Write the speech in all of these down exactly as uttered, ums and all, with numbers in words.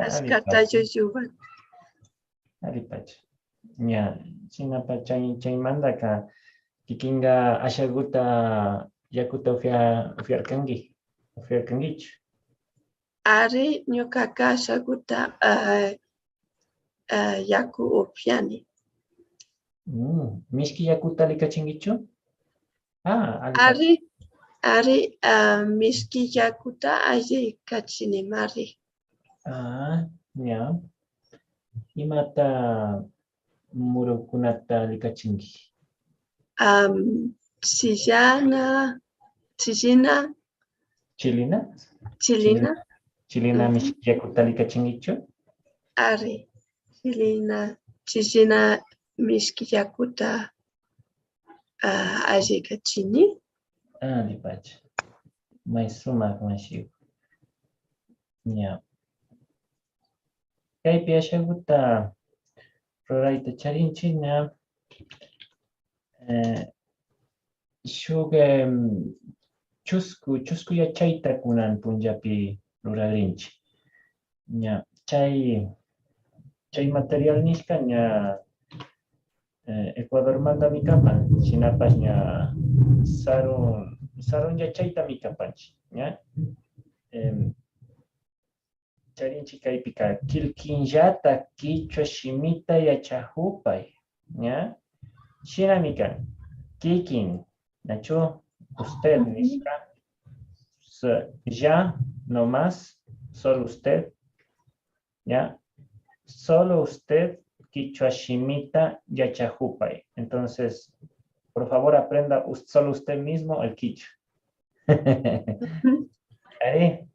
Ashkata llulluwan. Allipacha. Ña, shinapacha chay, chaymantaka kikinka ashakuta yakuta upya-, upyarkanki, upyarkankichu? Ari, ñukaka ashakuta, ah, ah, yaku upyani. Mm, mishki yakuta allikachinkichu? Ah, allipacha. Ari, ari, ah, mishki yakuta allikachinimari. Ah, ña. Imata murukunata allikachinki? Am, chillana, chillina. Chillina? Chillina. Chillina mishki yakuta allikachinkichu? Ari, chillina, chillina mishki yakuta, ah, allikachini. Allipacha. May sumak mashiku. Ña. Kaypi ashakuta rurayta charinchi ña. Eh, shuk, em, chusku, chusku yachayta kunan punllapi ruragrinchi. Ña, chay, chay material nishka ña, eh, Ecuadormantami kapan, shinapash ña sarun, sarun yachaytami kapanchi, ña. Em, charinchi kaypika, killkillata kichwa shimita yachajupay, ña. Shinami kan, kikin, nachu, usted nishka, so-, ya, no más, solo usted, ña. Solo usted kichwa shimita yachajupay. Entonces, por favor, aprenda us-, solo usted mismo el kichwa. Ari.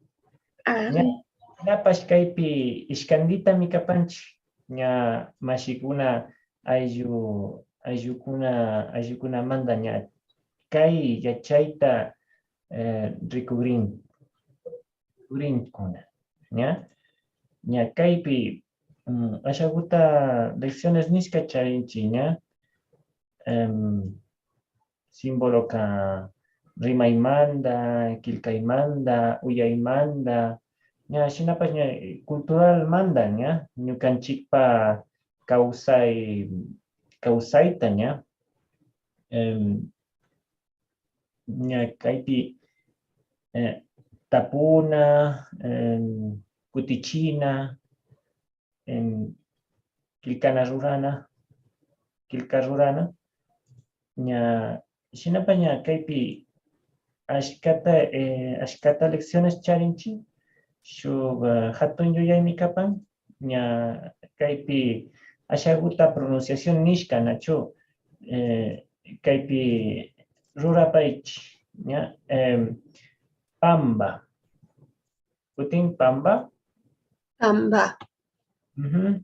Ari. Ña, ñapash kaypi ishkantitami kapanchi. Ña mashikuna ayllu, ayllukuna, ayllukunamanta ña kay yachayta, eh, rikugrin-, rikugrinkuna. Ña, ña kaypi, mm, ashakuta lecciones nishka charinchi, ña. Em, símboloka rimaymanta, killkaymanta, uyaymanta, ña shinapash ña culturalmanta, ña ñukanchikpa kawsay, kawsayta, ña. Em, ña kaypi, eh, tapuna, em, kutichina, em, killkana rurana, killka rurana. Ña, shinapash ña kaypi ashkata, eh, ashkata lecciones charinchi, shuk, eh, jatun yuyaymi kapan, ña kaypi ashakuta pronunciación nishka, nachu, eh, kaypi rurapaychi, ña, em, pamba. Kutin pamba. Pamba. Ujú.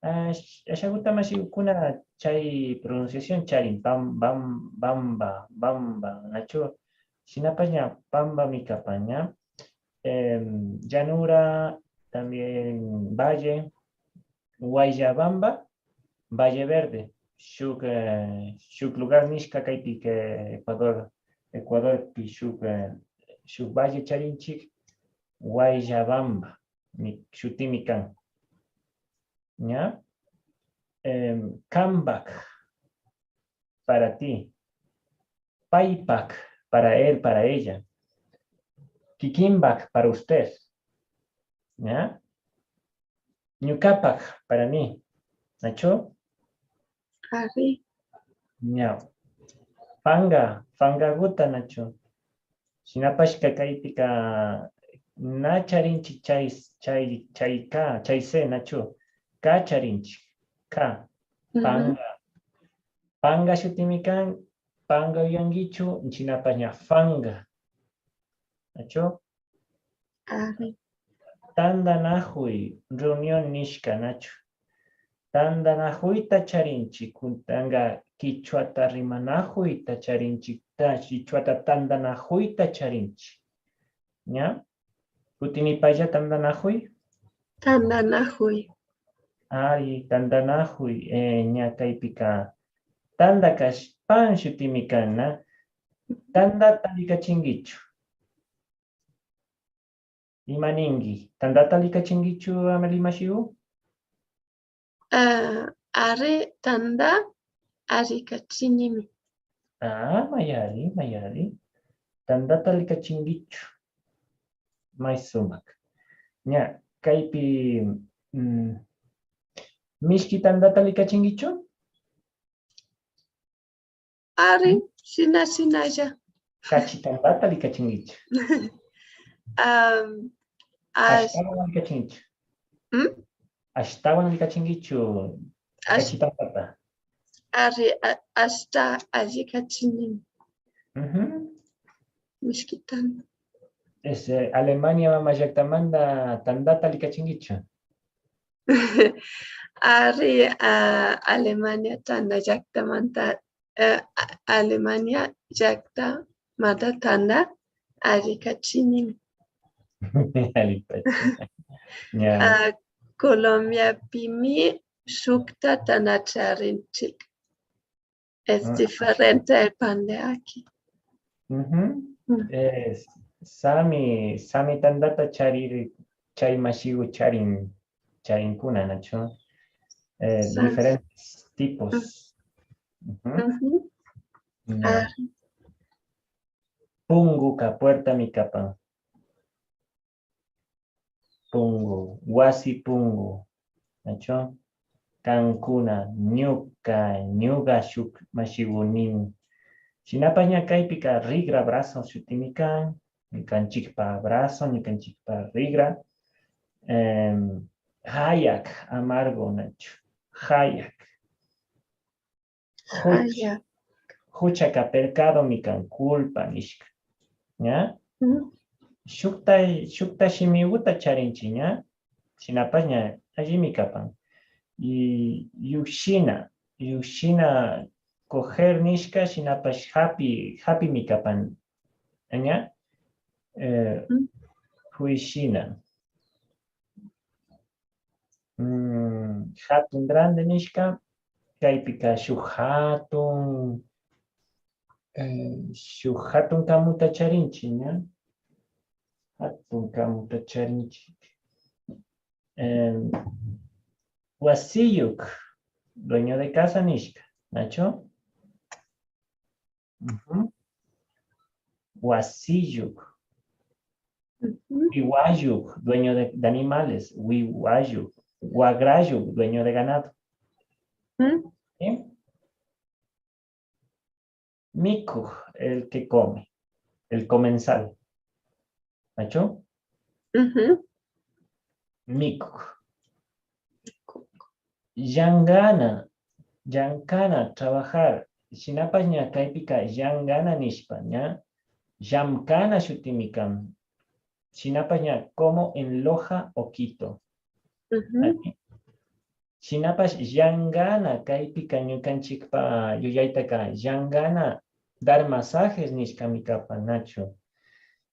Ash-, ashakuta mashikuna chay pronunciación charin, pam-, bam-, bamba, bamba, nachu? Shinapash ña pambami kapan, ña. Em, llanura, también valle, Guayllabamba, Valle Verde, shuk, eh, shuk lugar nishka kaypi, eh, Ecuador, Ecuadorpi shuk, eh, shuk valle charinchik, Guayllabamba, mi-, shutimi kan. ¿Ya? Em, kanpak, para ti. Paypak, para él, para ella. Kikinpak, para usted. ¿Ya? Ñukapak, para mí. ¿Nachu? Ari. Ña. Panka, pankakuta, nachu? Shinapashka kaypika na charinchik chay, chay, chay ka, chay se, nachu? Ka charinchik. Ka. Ujú. Panka. Panka shutimi kan, panka yuyankichu, shinapash ña panka. Nachu? Ari. Tantanakuy, reunión nishka, nachu? Tantanakuyta charinchik, kunanka kichwata rimanakuyta charinchik, ta-, kichwata tantanakuyta charinchik. ¿Ya? Kutini paylla tantanakuy. Tantanakuy. Ari, tantanakuy, eh, ña kaypika tanta kashpan shutimi kan, na? Tantata rikachinkichu? Ima ninki? Tantata allikachinkichu, Amelie mashigu? Ah, ari, tanta allikachinimi. Ah, mayari, mayari. Tantata allikachinkichu? May sumak. Ña, kaypi, mm, mishki tantata allikachinkichu? Ari, shina, shinalla. Kachi tantata allikachinkichu? Am, ash- Ashtawan allikachinkichu? ¿Mm? Ashtawan allikachinkichu? Ash- Kachi tantata. Ari, a-, ashta allikachini. Ujú. Mishki tanta. Es, eh, Alemania mama llaktamanta tantata allikachinkichu? Ari, ah, Alemania tanta llaktamanta, eh, a-, Alemania llaktamanta tanta allikachinimi. Allikachini. Ya. Ah, Colombiapimi shukta tanta charinchik. Es, ah, diferente el pan de aquí. Ujú. Mm. Es, sami, sami tantata chariri, chay mashigu charin, charinkuna, nachu? Eh, sí. Diferentes tipos. Mm. Ujú. Ujú. Ya. Ah. Punguka puertami kapan. Pungu, wasi pungu, nachu? Kankuna, ñuka, ñuka shuk mashigu nin. Shinapash ña kaypika rikra brazo shutimi kan, ñukanchikpa brazo, ñukanchikpa rikra. Em, hayak, amargo, nachu? Hayak. Huch-, ah, ya. Huchaka percadomi kan, culpa nishka. ¿Ya? Mm. Shukta, shukta shimiguta charinchik, ¿ya? Shinapash ña allimi kapan. Y llukshina, llukshina coger nishka, shinapash hapi, hapimi kapan. ¿Ya? Eh, mm. Juyshina. Mm, hatun grande nishka, kaypika shuk hatun, eh, shuk hatun kamuta charinchik, ¿ya? Hatun kamuta charinchik. Em, wasiyuk, dueño de casa nishka, nachu? Ujú. Wasiyuk. Ujú. Wiwayuk, dueño de, de animales. Wiwayuk. Wagrayuk, dueño de ganado. Ujú. ¿Sí? Mikuk, el que come. El comensal. ¿Nachu? Ujú. Mikuk. Llankana, llankana, trabajar. Shinapash ña kaypika llankana nishpa, ña. Llamkana shutimi kan. Shinapash ña como en Loja o Quito. Ujú. Shinapash llankana kaypika ñukanchikpa yuyaytaka llankana dar masajes nishkami kapan, nachu?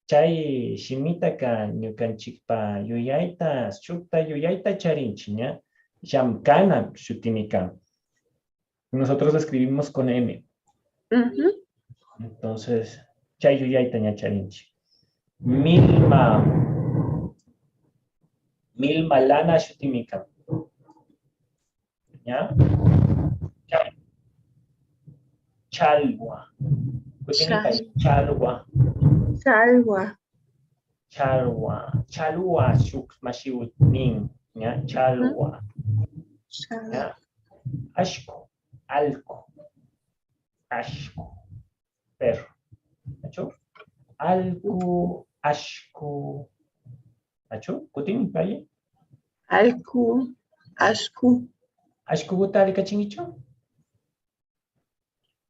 Chay shimitaka ñukanchikpa yuyayta, shukta yuyayta charinchik, ña. Llamkana shutimi kan. Nosotros lo escribimos con M. Ujú. Entonces, chay yuyayta ña charinchik. Milma. Milma lana shutimi kan. ¿Ya? Chal-, chalwa. Kutin nipay, chalwa. Chalwa. Chalwa. Chalwa shuk mashigu nin, ¿ya? Chalwa. Ujú. Chalwa. ¿Ya? Ashku, alku, ashku. Perro. ¿Nachu? Alku, ashku. ¿Nachu? Kutin, ¿vale? Alku, ashku. ¿Ashkuguta allikachinkichu?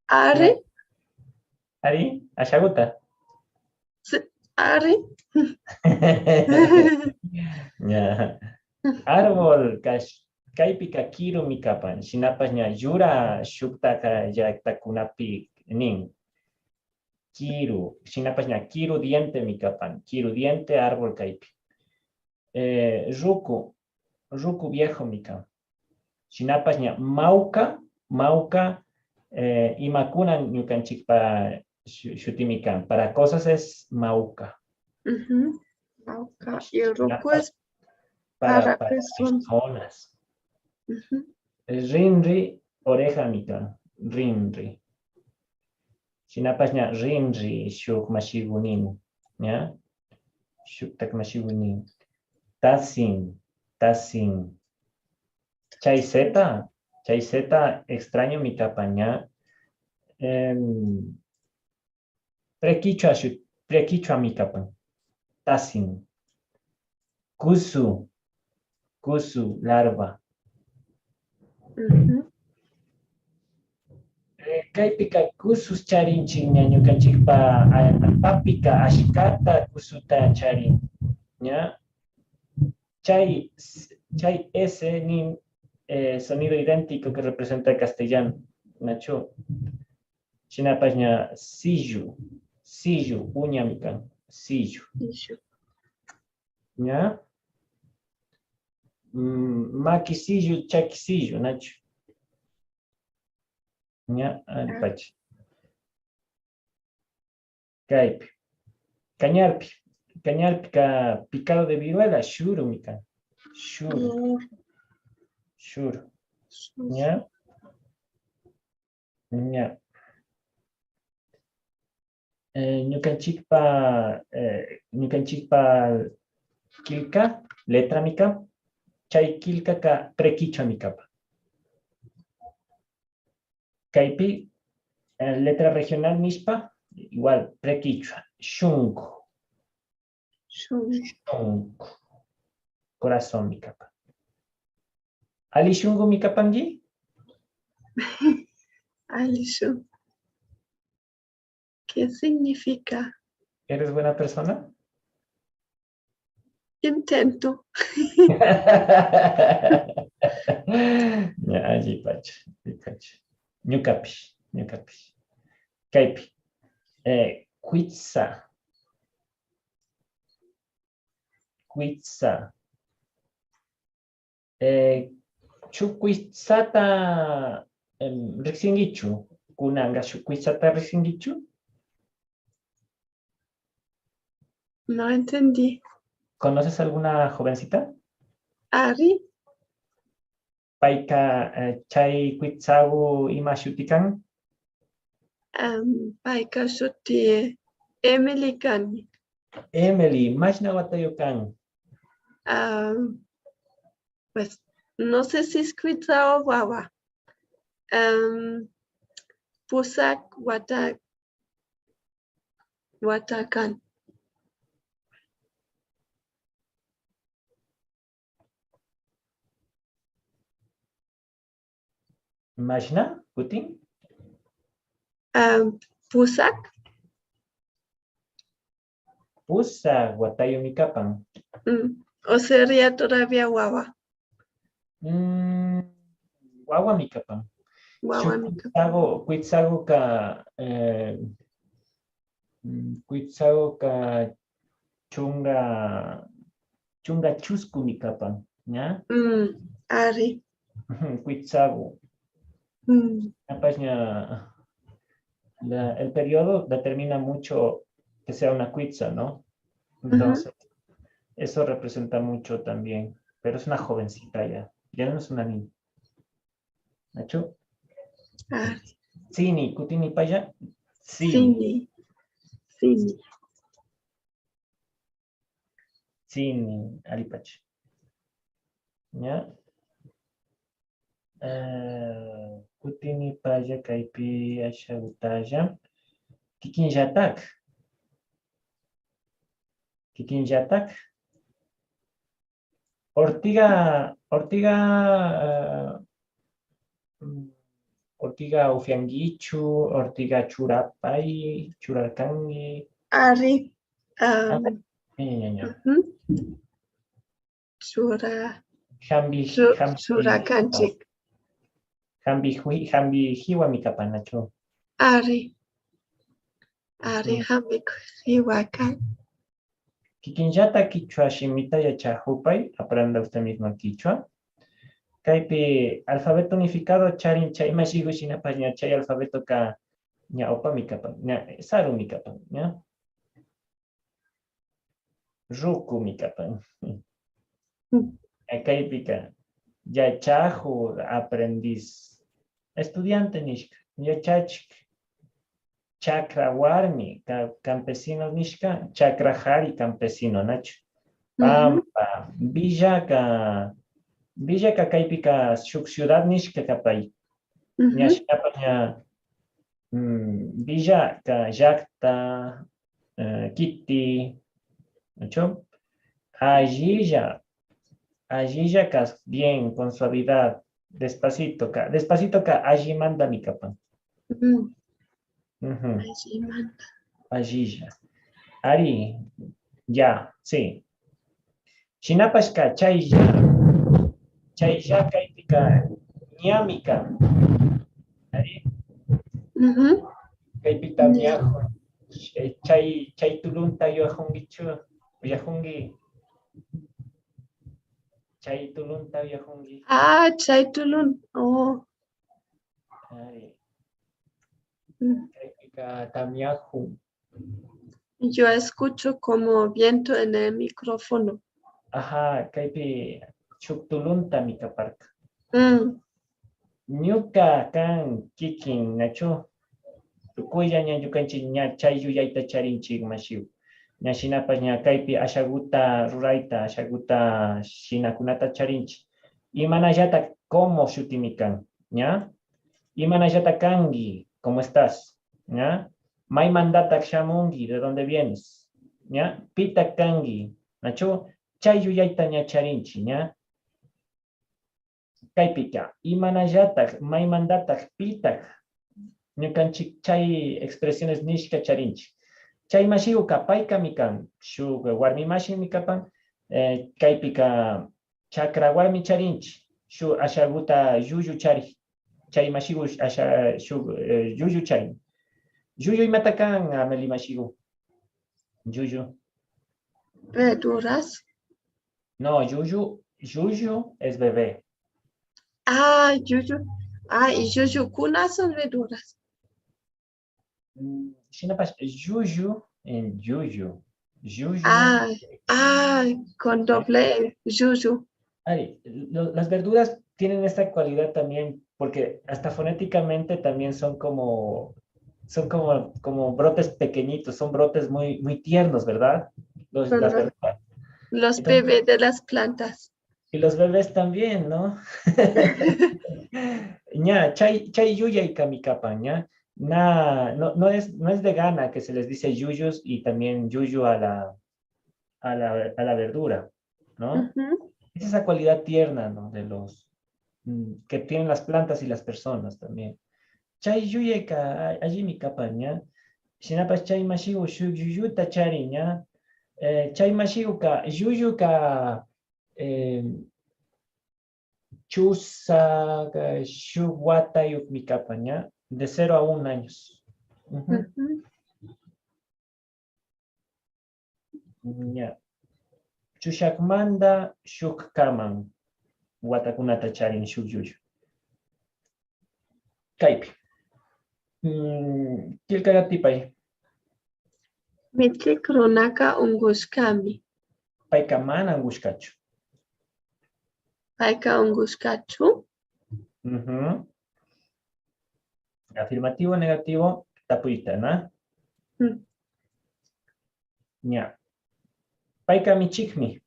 Ari. ¿Ari? ¿Ashaguta? Sí, ari. Ya. Árbol, kash-, kaypika kirumi kapan, shinapash ña yura shuktaka llaktakunapi nin. Kiru, shinapash ña kiru dientemi kapan, kiru diente árbol kaypi. Eh, ruku, ruku viejomi kan. Shinapash ña mawka, mawka, eh, imakuna ñukanchikpa shu-, shutimi kan. Para cosas es mawka. Ujú. Tawka y ruku es para, para personas. Rinri orejami kan, rinri. Shinapash ña rinri shuk mashigu nin, ña? Shuktak mashigu nin. Tasin, tasin. Chay zeta, chay zeta extrañomi kapan, ña? Em, prekichwa shu-, prekichwami kapan. Tasin. Kusu, kusu, larva. Eh, kaypika kusus charinchik ña ñukanchikpa a-, allpapika ashkata kusuta charin, ña? Chay, chay S nin, eh, sonido idéntico que representa el castellano, nachu? Shinapash ña sillu, sillu, uñami kan, sillu. Ña? Mm, maki sillu, chaki sillu, nachu? Ña, allpacha. Kaypi. Kañarpi. Kañarpika picado de viruela, shurumi kan. Shuru. Shuru. Ña. Ña. Eh, ñukanchikpa, eh, ñukanchikpa killka, letramika, chay killkaka prekichwami kapan. Kaypi, eh, letra regional nishpa, igual, prekichwa, shunku. Shunku. Corazonmi kapan. Alli shunkumi kapanki? Alli shunku. ¿Qué significa? ¿Eres buena persona? Intento. Ña, allipacha, allipacha. Ñukapish, ñukapish. Kaypi. Eh, kwitsa. Kwitsa. Eh, shuk kwitsata, em, riksinkichu? Kunanka shuk kwitsata riksinkichu? No entendí. ¿Conoces alguna jovencita? Ari. Payka, eh, chay kwitsagu ima shuti kan? Am, payka shuti Emily kan. Emily, mashna watayu kan? Am, pues, no sé si es kwitsa o wawa. Am, pusak wata, wata kan. Mashna, kutin? Ah, pusak. Pusak watayumi kapan. Mm, o sería todavía wawa. Mm, wawami kapan. Wawami kapan. Kwitsagu, kwitsaguka, eh, mm, kwitsaguka chunga, chunga chuskumi kapan, ¿ya? Mm, ari. Kwitsagu. Mm. Capaz ña la, el periodo determina mucho que sea una kwitsa, ¿no? Entonces, eso representa mucho también, pero es una jovencita ya, ya no es una niña. ¿Nachu? Ah. Tsini, kutini paya. Tsini. Tsini. Tsini, allipacha. ¿Ya? Eh, kutini paya kaypi ashagutalla. Kikinllatak. Kikinllatak. Ortiga, ortiga, eh, mm, ortiga upiankichu, ortiga churapay, churarkanki. Ari. Ah, ña, ña, ña. Chura. Jambi, jambi, churakanchik. Jambi, jambi jiwami kapan, ¿nachu? Ari. Ari, jambi jiwa kan. Kikinllata kichwa shimita yachajupay, aprenda usted mismo kichwa. Kaypi alfabeto unificado charin, chay mashigu shinapash ña chay alfabetoka ña upami kapan, ña sarumi kapan, ¿ya? rukumi kapan. Kaypika yachaku, aprendiz, estudiante nishka, yachachik, chakra warmi, ka-, campesino nishka, chakra kari campesino, nachu? Pampa, villaka, villaka kaypika shuk ciudad nishka kapay. Ña shinapash ña, mm, villaka llakta, eh, kiti, nachu? Allilla, allillaka bien, con suavidad, despacitoka, despacitoka allimantami kapan. Ujú. Allimanta. Allilla. Ari, ya, sí. Shinapashka chaylla, chaylla kaypika ñami kan. Ari? Kaypita ña. Eh, chay, chay tulunta yuyakunkichu, uyakunki. Chay tulunta uyakunki. Ah, chay tulun. Oh. Ari. Kaypika tamyakun. Yo escucho como viento en el micrófono. Ajá, kaypi shuk tuluntami kaparka. Mm. Ñuka kan kikin, nachu? Tukuylla ña ñukanchik ña chay yuyayta charinchik, mashiku. Ña shinapash ña kaypi ashaguta rurayta, ashaguta shinakunata charinchik. Imanallata, cómo shutimi kan, ña? Imanallata kanki, ¿cómo estás? ¿Ya? ¿Maymantatak shamunki? ¿De dónde vienes? ¿Ya? ¿Pitak kanki? ¿Nachu? Chay yuyayta ña charinchik, ¿ya? Kaypika, ¿imanallatak, maymantatak, pitak? Ñukanchik chay expresiones nishka charinchik. Chay mashikuka paykami kan, shuk warmi mashimi kapan, eh, kaypika chakra warmi charinchik, shuk ashaguta llullu charin. Chay mashiku asha, shuk, eh, llullu charin. Llullu imata kan, Ameli mashiku? Llullu. Verduras. No, llullu, llullu es bebé. Ah, llullu. Ah, y llullukuna son verduras. Mm, shinapash, llullu, en llullu. Llullu. Ah, ah, con doble, llullu. Ay, lo- las verduras tienen esta cualidad también, porque hasta fonéticamente también son como, son como, como brotes pequeñitos, son brotes muy, muy tiernos, ¿verdad? Los, las verduras. Los bebés de las plantas. Y los bebés también, ¿no? Ña, chay, chay yuyaykami kapan, ña. Na, no, no es, no es de gana que se les dice llullos y también llullu a la, a la, a la verdura, ¿no? Es esa cualidad tierna, ¿no? De los, mm, que tienen las plantas y las personas también. Chay yuyayka a- allimi kapan, ña. Shinapash chay mashiku shuk llulluta charin, ña. Eh, chay mashikuka, llulluka, eh, chusa, eh, shuk watayukmi kapan, ña, de cero a un años. Ujú. Ña. Chushakmanta shukkaman watakunata charin shuk llullu. Kaypi. Mm, killkata atipay. Michik runaka unkushkami. Payka mana unkushkachu. Payka unkushkachu. Ujú. Afirmativo, negativo, tapuyta, ¿na? Mm. Ña. Payka michikmi.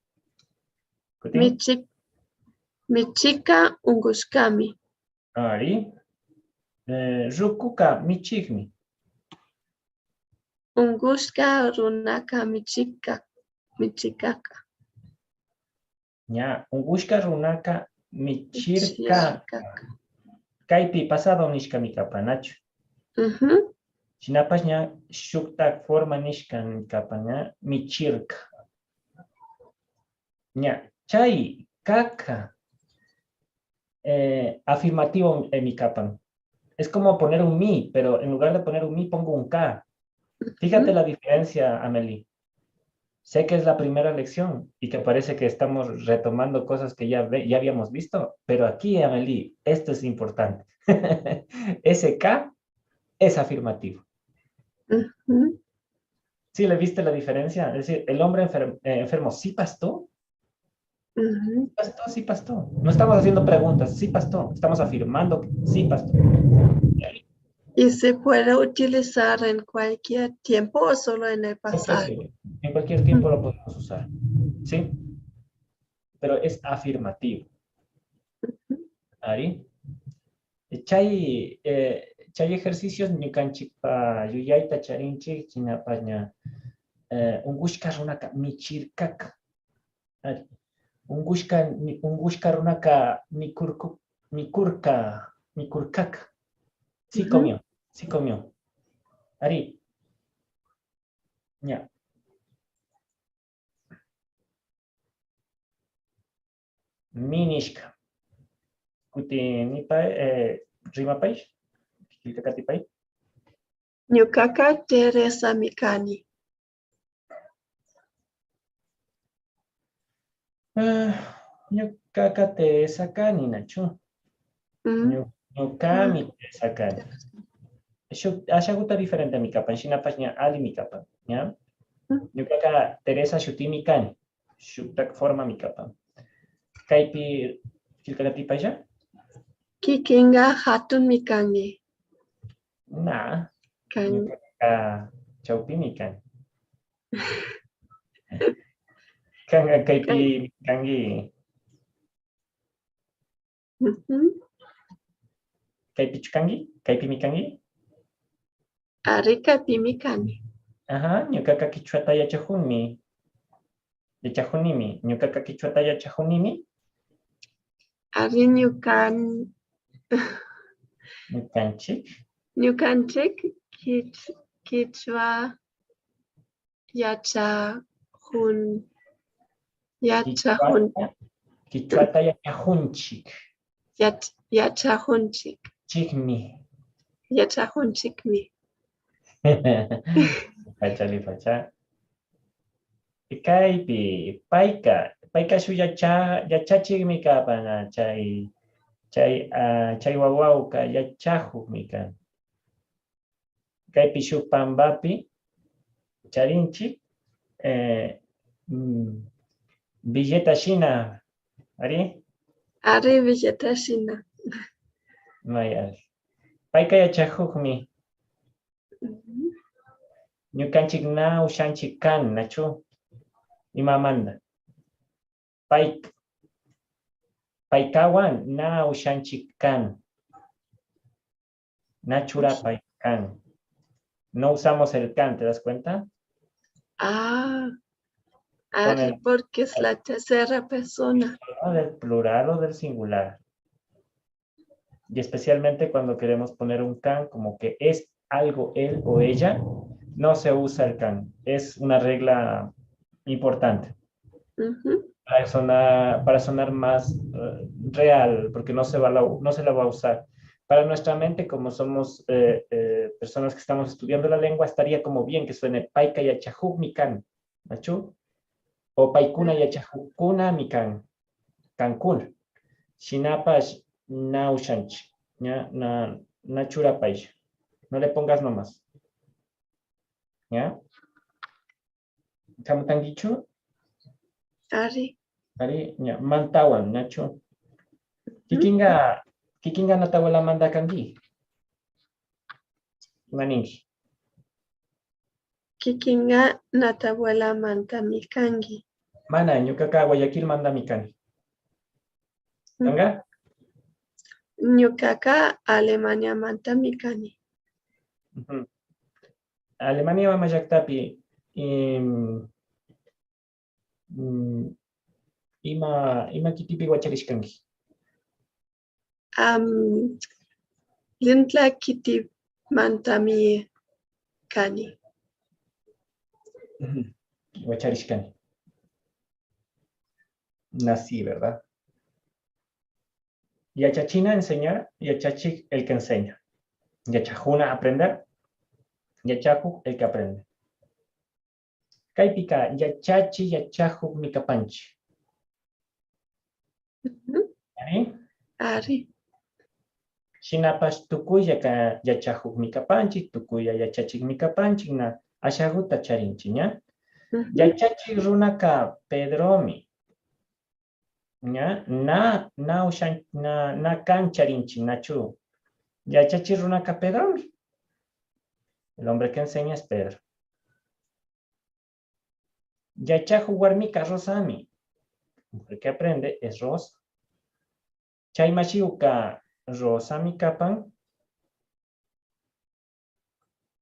Kutin. Michik, michikka unkushkami. Ari. Eh, rukuka michikmi. Unkushka runaka michikka, michikaka. Ña, unkushka runaka michirka. Michirka. Kaypi pasado nishkami kapan, nachu? Ujú. Shinapash ña shuktak forma nishkami kapan, ña, michirka. Ña, chay kaka, eh, afirmativo, eh, mi kapan. Es como poner un mi, pero en lugar de poner un mi, pongo un ka. Fíjate la diferencia, Amelie. Sé que es la primera lección y que parece que estamos retomando cosas que ya ve- ya habíamos visto, pero aquí, Amelie, esto es importante. Ese ka es afirmativo. Ujú. ¿Sí le viste la diferencia? Es decir, el hombre enfer- eh, enfermo sí pastó. Ujú. Sí pastó, sí pastó. No estamos haciendo preguntas, sí pastó. Estamos afirmando que sí pastó. ¿Y se puede utilizar en cualquier tiempo o solo en el Cualquier pasado? tiempo. En cualquier tiempo lo podemos usar. ¿Sí? Pero es afirmativo. Ari. Chay, eh, chay ejercicios ñukanchikpa yuyayta charinchik, shinapash ña, eh, unkushka runaka michirkaka. Ari. Unkushka, mi- unkushka runaka mikurku, mikurka, mikurkaka. Sí Ujú. Comió, sí comió. Ari. Ña. Minishka. Kuti nipay, eh, rimapay. Killkaka atipay. Ñukaka Teresami kani. Ah, ñukaka Teresa kani, nachu. Mm. Ñu- Ñukami Teresa kani. Shuk, ashaguta diferentemi kapan, shinapash ña allimi kapan, ña. Mm. Ñukaka Teresa shutimi kani, shuktak formami kapan. Kaypi killkaka atipaylla. Kikinka hatunmi kanki. Na, Kan. Ñukaka chawpimi kani. Kanka kaypi kanki. Ujú. Kaypichu kanki? Kaypimi kanki? Ari, kaypimi kani. Ajá, ñukaka kichwata yachajunmi. Yachajunimi. Ñukaka kichwata yachajunimi. Ari, ñukan, Ñukanchik. ñukanchik kich, kichwa yachajun, yachajun, Kichwata, kichwata yachajunchik. yach, yachajunchik. Chikmi. Yachajunchikmi. Pacha li pacha. Kaypi, payka, payka shuk yacha, yachachikmi kapan, ah, chay, chay, ah, chay wawaka yachajukmi kan. Kaypi shuk pambapi charinchik, eh, mm, billeta shina, ari? Ari, billeta shina. May, ari. Payka yachajukmi. Ujú. Ñukanchik na ushanchik kan, nachu? Imamanta. Pay, paykawan na ushanchik kan. Na churapay kan. No usamos el kan, ¿te das cuenta? Ah, Con ari, el porque es la tercera persona. ¿No? Del plural o del singular. Y especialmente cuando queremos poner un kan, como que es algo él o ella, no se usa el kan. Es una regla importante. Ujú. Para sonar, para sonar más, eh, real, porque no se va la, no se la va a usar. Para nuestra mente, como somos, eh, eh, personas que estamos estudiando la lengua, estaría como bien que suene payka yachajukmi kan, ¿nachu? O paykuna yachajukunami kan, kankuna. Shinapash na ushanchik, ña, na, na churapaylla. No le pongas nomás. ¿Ya? ¿Kamutankichu? Ari. Ari, ña, mantawan, nachu? Kikinka, kikinka Natabuelamanta kanki. Ima ninki? Kikinka Natabuelamantami kanki. Mana, ñukaka Guayaquilmantami kani. Mm. Kanka? Ñukaka Alemaniamantami kani. Ujú. Alemania mama llaktapi, em, mm, ima, ima kitipi wacharishkanki? Am, Llintla kitimantami kani. Ujú. Wacharishkani. Nací, ¿verdad? Yachachina, enseñar, yachachik, el que enseña. Yachajuna, aprender. Yachajuk, el que aprende. Kaypika yachachi, yachajukmi kapanchik. Ujú. ¿Ari? Ari. Shinapash tukuylla ka-, yachajukmi kapanchik, tukuylla yachachikmi kapanchik, na Ashaguta charinchi, ña. Ujú. Yachachik runaka Pedromi. Ña, na, na ushan, na, na kan charinchi, nachu. Yachachik runaka Pedromi. El hombre que enseña es Pedro. Yachajuk warmika Rosami. Mujer que aprende es Rosa. Chay mashiguka Rosami kapan.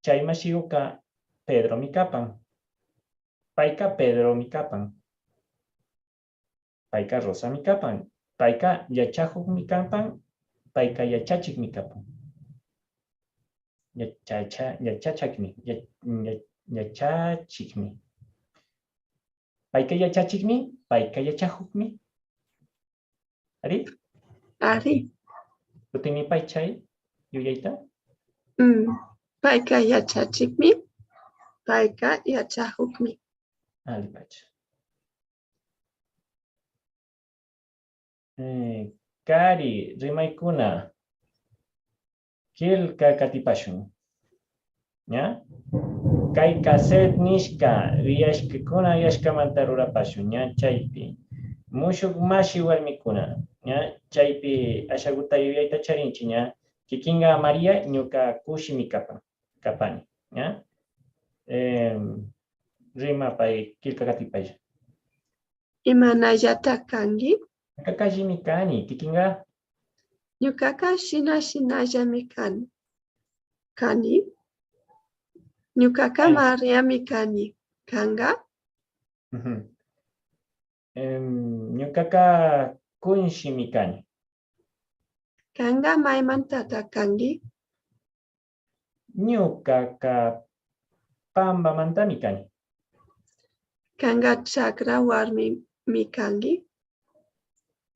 Chay mashiguka Pedromi kapan. Payka Pedromi kapan. Payka Rosami kapan. Payka yachajukmi kapan. Payka yachachikmi kapan. Yachacha-, yachachakmi. Ya-, ya-, yachachikmi. Payka yachachikmi, payka yachajukmi. Ari? Ari. Kutinmi pay chay yuyayta? Mm. Payka yachachikmi, payka yachajukmi. Allipacha. Eh, kari, rimaykuna. Killka katipashun. ¿Ya? Kay cassette nishka, yuyashkakuna yuyashkamanta rurapashun, ¿ya? Chaypi. Mushuk mashi warmikuna, ¿ya? Chaypi ashaguta yuyayta charinchi, ¿ya? Kikinka María, ñuka kushimi kapan, kapani, ¿ya? Em, rimapay, killka katipaylla. ¿Imanallata kanki? Ñukaka allimi kani, kikinka. Ñukaka shina shinallami kan-, kani. Ñukaka Mariami kani. Kanka? Ujú. Em, ñukaka kunshimi kani. Kanka maymantata kanki? Ñukaka Pambamantami kani. Kanka chakra warmimi kanki?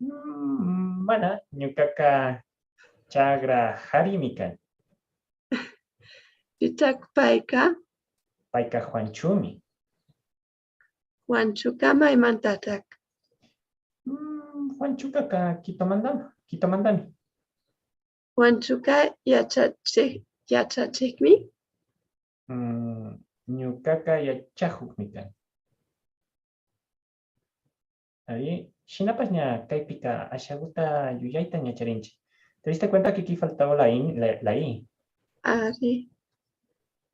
Mm, mana, ñukaka chakra harimi kani. Pitak payka? Payka Juanchumi. Juanchuka maymantatak? Mm, Juanchukaka Quitomandami, Quitomandami. Juanchuka yachachik, yachachikmi? Mm, ñukaka yachajukmi kani. Ari, shinapash ña kaypika ashaguta yuyayta ña charinchi. ¿Te diste cuenta que aquí faltaba la i? La, la i? Ari.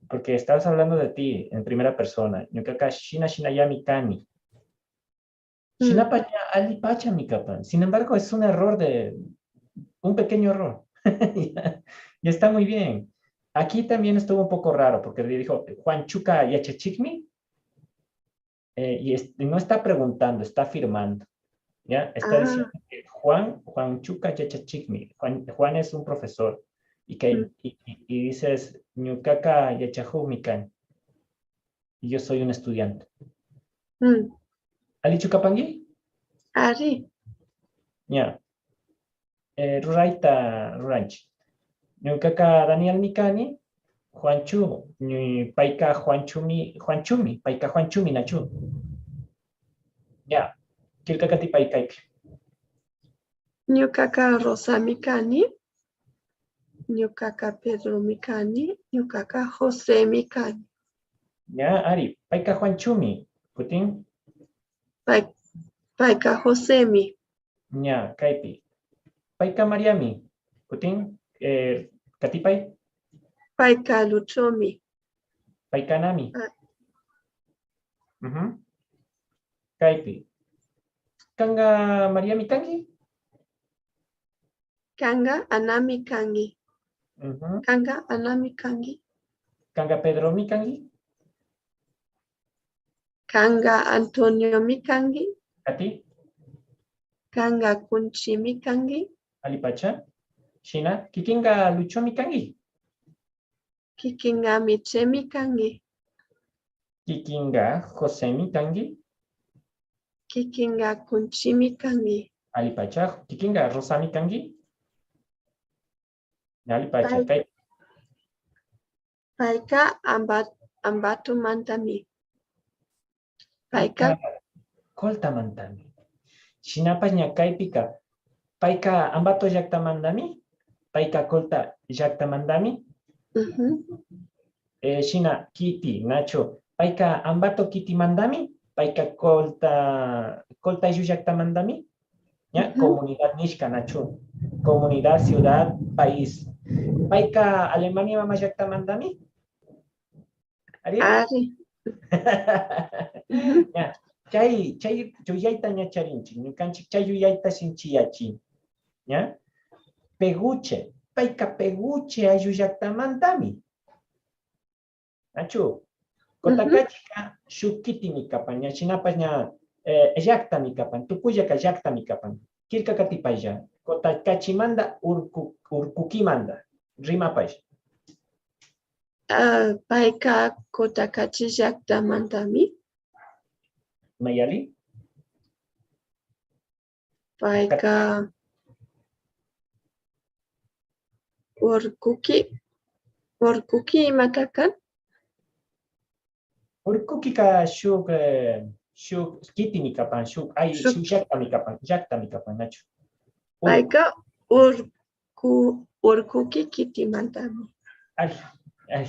Porque estabas hablando de ti en primera persona. Ñukaka shina shinallami kani. Mm. Shinapash ña allipachami kapan. Sin embargo, es un error de, un pequeño error. Y está muy bien. Aquí también estuvo un poco raro porque le dijo, Juanchuka yachachikmi, eh, y es-, y no está preguntando, está afirmando. ¿Ya? Está diciendo que Juan, Juanchuka yachachikmi. Juan, Juan es un profesor. Y que, y, y, y dices, ñukaka yachajukmi kani. Y yo soy un estudiante. Mm. ¿Allichu kapanki? Ari. Ña. Eh, rurayta ruranchi. Ñukaka Danielmi kani, Juanchu, ñu-, payka Juanchumi, Juanchumi, payka Juanchumi, nachu? Ya, killka katipay kaypi. Ñukaka Rosami kani, ñukaka Pedromi kani, ñukaka Josemi kani. Ya, ari, payka Juanchumi, kutin. Pay-, payka Josemi. Ña, kaypi. Payka Mariami. Kutin, eh, katipay. Payka Luchomi. Paykanami. Ah. Ujú. Kaypi. Kanka Mariami kanki? Kanka Anami kanki. Ujú. Kanka Anami kanki. Kanka Pedromi kanki. Kanka Antoniomi kanki. Kati. Kanka Kunchimi kanki. Allipacha. Shina, kikinka Luchomi kanki. Kikinka Michemi kanki. Kikinka Josemi kanki. Kikinka Kunchimi kanki. Allipacha. Kikinka Rosami kanki. Allipacha. Pay-, kay- Payka Amba-, Ambatomantami. Payka. Payka Coltamantami. Shinapash ña kaypika, payka Ambato llaktamantami, payka Colta llaktamantami. Ujú. eh, shina Kiti, nachu? Payka Ambato Kitimandami, payka Colta, Colta ayllu llaktamandami, ña, ujú, comunidad nishka, nachu? Comunidad, ciudad, país. Payka Alemania mama llaktamandami. Ari? Ari. Ujú. Ña, chay, chay yuyayta ña charinchik, ñukanchik chay yuyayta sinchiyachin. ¿Ya? Peguche, payka Peguche ayllu llaktamantami. Nachu? Ujú. Cotacachica shuk kitimi kapan, ña shinapash ña, eh, llaktami kapan, tukuyllaka llaktami kapan. Killka katipaylla, Cotacachimanda, Urcu-, Urcuquimanda, rimapaylla. Ah, payka Cotacachi llaktamantami. Mayali? Payka Urkuki, Urkuki imata kan? Urkukika shuk, eh, shuk kitimi kapan, shuk, ay, shuk, shuk llaktami kapan, llaktami kapan, nachu? Ur- Payka Urku, Urkuki kitimantami. Ay, ay.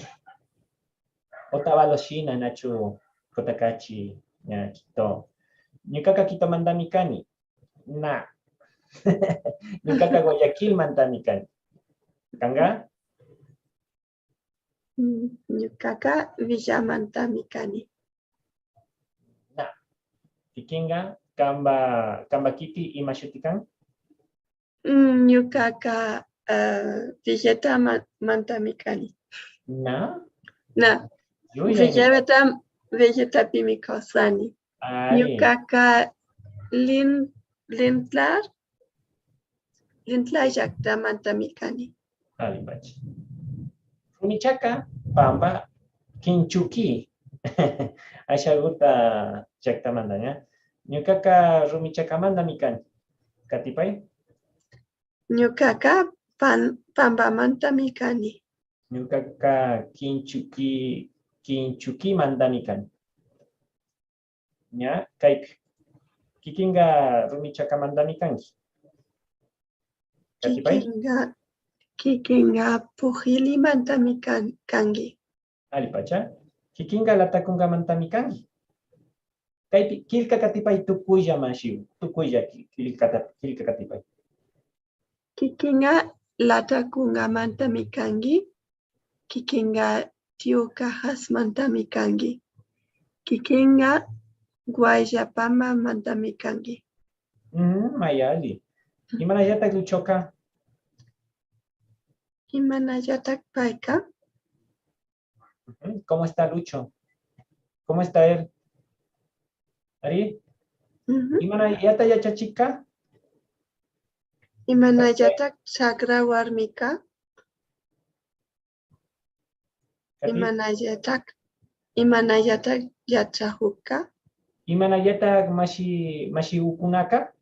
Otavalo shina, nachu? Cotacachi, ña, Quito. Ñukaka Quitomantami kani. Na. Ñukaka Guayaquilmantami kani. Kanka? Mm, ñukaka Villamantami kani. Na. Kikinka, kanpa, kanpa kiti ima shuti kan? Mm, ñukaka, ah, Villeta ma-, mantami kani. Na? Na. Yuyaymi. Villeta, Villetapimi kawsani. Ari. Ñukaka Lin-, Lintlar, Lintlar llaktamantami kani. Allipacha. Rumichaka Pamba Kinchuki. Ashaguta llaktamanta, ña. Ñukaka Rumichakamantami kani. Katipay. Ñukaka Pan-, Pambamantami kani. Ñukaka Kinchuki, Kinchukimantami kani. Ña, kaypi. Kikinka Rumichakamantami kanki. Katipay. Kikinka, kikinka Pujilimantami kan-, kanki. Allipacha. Kikinka Latakunkamantami kanki. Kaypi killka katipay tukuylla mashi, tukuylla ki-, killka kat-, killka katipay. Kikinka Latakunkamantami kanki. Kikinka Tío Cajasmantami kanki. Kikinka Guayllapamamantami kanki. Mm, mayalli. Imanallatak Luchoka? Imanallatak payka? Ujú. ¿Cómo está Lucho? ¿Cómo está él? Ari? Ujú. ¿Imanallata yachachika? Imanallatak chakra warmika? Kati? Imanallatak, imanallatak yachajukka? Imanallatak mashi, mashigukunaka?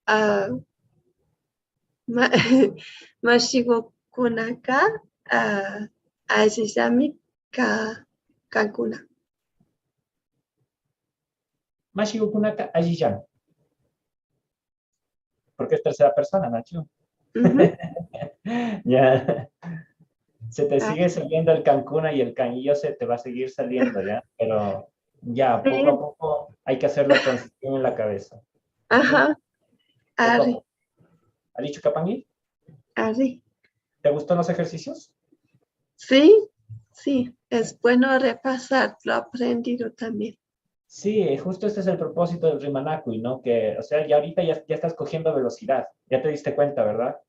Ah, ma-, mashigukunaka, ah, allillami ka-, kankuna. Mashigukunaka allillami. Porque es tercera persona, nachu? Ujú. Ya. Se te sigue saliendo el kankuna y el kan y yo se te va a seguir saliendo, ¿ya? Pero ya, poco a poco hay que hacer la transición en la cabeza. Ajá. Poco a poco. Ari. ¿Allichu kapanki? Ari. ¿Te gustan los ejercicios? Sí, sí. Es bueno repasar lo aprendido también. Sí, eh, justo este es el propósito del rimanakuy, ¿no? Que, o sea, ya ahorita ya, ya estás cogiendo velocidad, ya te diste cuenta, ¿verdad?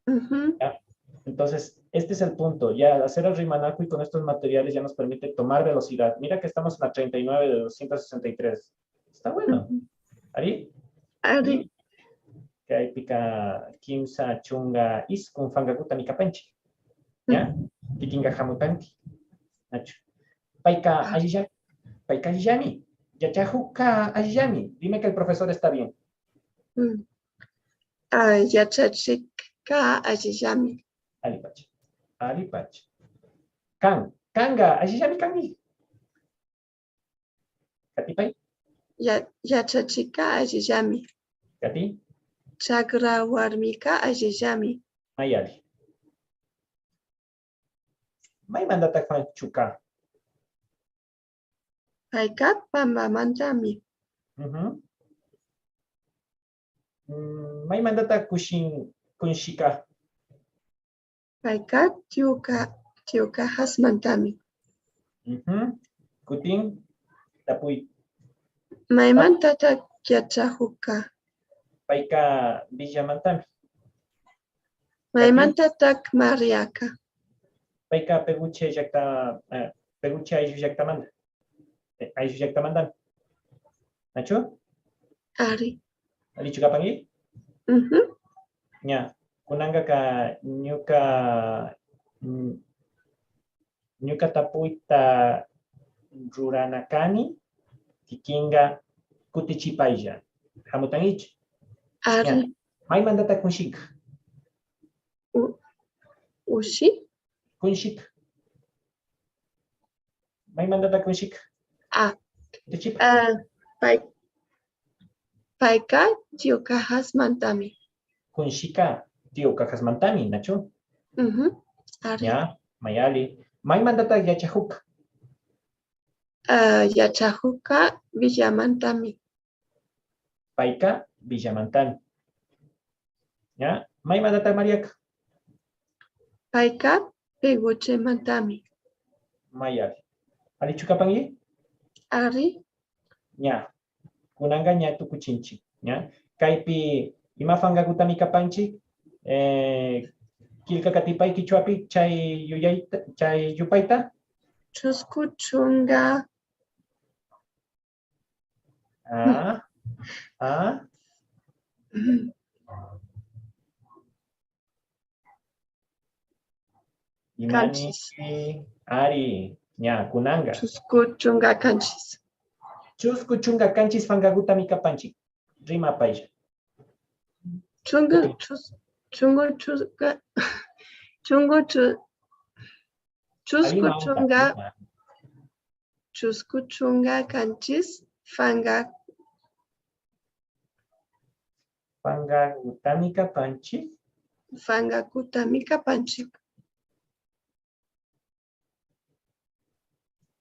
Ujú. ¿Ya? Entonces, este es el punto, ya hacer el rimanakuy con estos materiales ya nos permite tomar velocidad. Mira que estamos en la treinta y nueve de doscientos sesenta y tres. Está bueno. Ujú. Ari? Ari. Kaypika kimsa chunka iskun pankakutami kapanchik. ¿Ya? Kikinka hamutanki. Nachu. Payka allillami. Payka allillami. Yachajukka allillami. Dime que el profesor está bien. Mm. Ah, yachachikka allillami. Allipacha. Allipacha. Kan, kanka allillami kanki. Katipay. Ya-, yachachikka allillami. Kati. Chakra warmika allillami. Mayari. Maymantatak Juanchuka? Payka Pambamantami. Ujú. Maymantatak Kushin, Kunshika? Payka Tioka, Tiokajasmantami. Ujú. Kutin tapuy. Maymantatak Yachajuka? Payka Villamantami. Maymantatak Mariaka? Payka Peguche llakta, eh, Peguche ayllu llaktamanta. Eh, ayllu llaktamantami. Nachu? Ari. Allichu kapanki? Ujú. Ña, kunankaka ñuka, mm, ñuka tapuyta rurana kani, kikinka kutichipaylla. Hamutankichu? Ari. Ña, maymantatak Kunshinka? U-, ushi? Kunshika. Maymantatak Kunshika? Ah, kutichipa. Ah, pay, payka Tiokajasmantami. Kunshika Tiokajasmantami, nachu? Ujú, ari. Ña, mayali. Maymantatak Yachajuka? Ah, Yachajuka Villamantami. Payka Villamantami. Ña, maymantatak Mariaka? Payka Peguchemantami. Mayali. Allichu kapanki? Ari. Ña, kunanka ña tukuchinchik, ña. Kaypi ima pankakutami kapanchik, eh, killka katipay kichwapi chay yuyayta, chay yupayta. Chusku chunka. Ah, ah. Imani, kanchis. Ari, ña, kunanka. Chusku chunka kanchis. Chusku chunka kanchis pankakutami kapanchik. Rimapaylla. Chunka, chus-, chunku chunka, chunku chu-, chusku chunka, chusku chunka kanchis panka. Pankakutami kapanchik. Pankakutami kapanchik.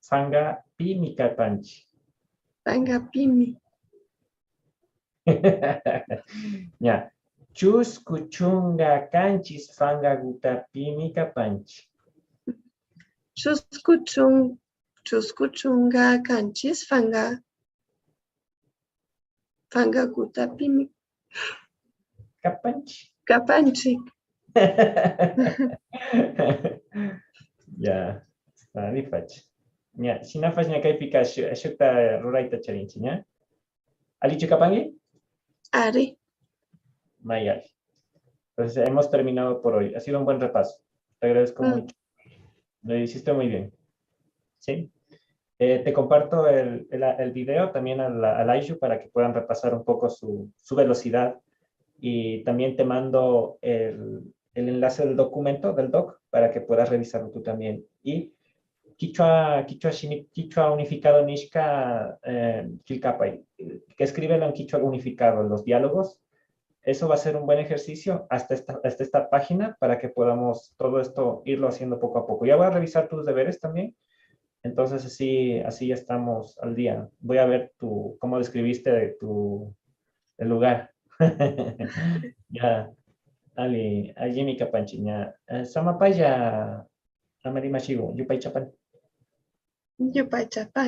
Pankapimi kapanchik. Pankapimi. Ña. Chusku chunka kanchis pankakutapimi kapanchik. Chusku chun-, chusku chunka kanchis panka. Pankakutapimi. Kapanchik. Kapanchik. Ya, está, ripacha. Ña, shinapash ña kaypika shu-, shukta rurayta charinchik, ña. ¿Allichu kapanki? Ari. Mayari. Entonces, hemos terminado por hoy. Ha sido un buen repaso. Te agradezco mucho. Lo hiciste muy bien. ¿Sí? Eh, te comparto el, el, el video también al, al Aishu para que puedan repasar un poco su, su velocidad. Y también te mando el, el enlace del documento, del doc, para que puedas revisarlo tú también. Y kichwa, kichwa shimi, kichwa unificado nishka, eh, killkapay, que escríbelo en kichwa unificado, los diálogos. Eso va a ser un buen ejercicio hasta esta, hasta esta página para que podamos todo esto irlo haciendo poco a poco. Ya voy a revisar tus deberes también. Entonces así, así ya estamos al día. Voy a ver tu, cómo describiste tu, el lugar. Ya. Ali, allimi kapanchik, ña. Eh, samapaylla, Amari Mashigo, yupaychapani. Yupaychapani.